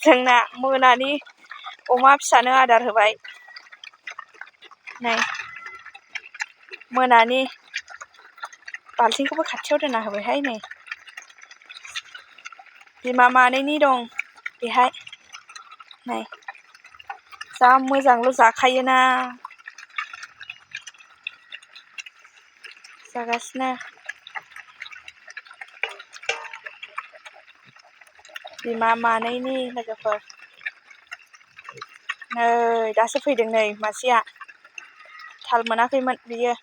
जोंना मोनानि अमा फिसानो आदार होबाय नै मोनानि बाल्थिंखौबो खाथियाव दोनना होबायहाय नै बिमा मानैनि दं बेहाय नै जा मोजांल' जाखायोना जागासिनो बिमा मानैनि लोगोफोर नै दासो फैदों नै मासेया थाल मोनाखैमोन बियो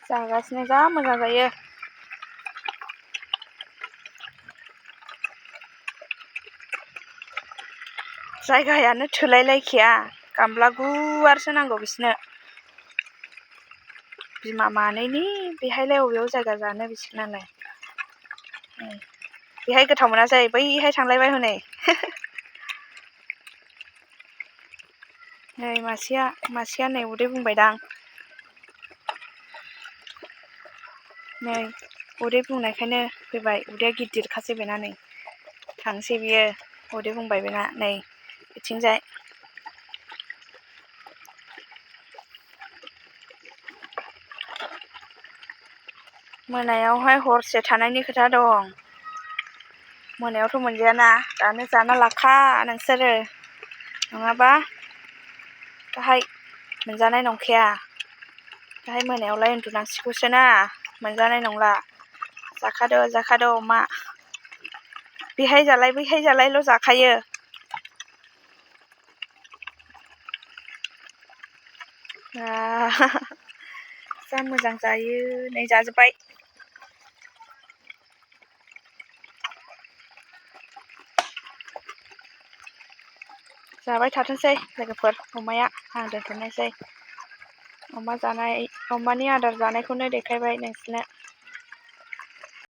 जागासिनो जा मोजां जायो जायगायानो थोलायलायखाया गामला गुवारसो नांगौ बिसोरनो बिमा मानैनि बेहायलाय अबेयाव जायगा जानो बिसोरनालाय बेहाय गोथाव मोनासै बैहाय थांलायबाय हनै नै मासेया नै उदै बुंबायदां नै उदै बुंनायखायनो फैबाय उदैया गिदिरखासै बेना नै थांसै बियो उदै बुंबाय बेना नै बिथिंजाय मोनायावहाय हरसे थानायनि खोथा दं मोनायावथ' मोनजायाना दानो जाना लाखा नोंसोरो नङाबा दाहाय मोनजानाय नंखाया दाहाय मोनायावलाय उन्दुनांसिगौसो ना मोनजानाय नंला जाखादो अमा बेहाय जालाय बैहाय जालायल' जाखायो जा मोजां जायो नै जाजोब्बाय जाबाय थाथोंसै लोगोफोर अमाया आं दोनथ'नोसै अमानि आदार जानायखौनो देखायबाय नोंसोरनो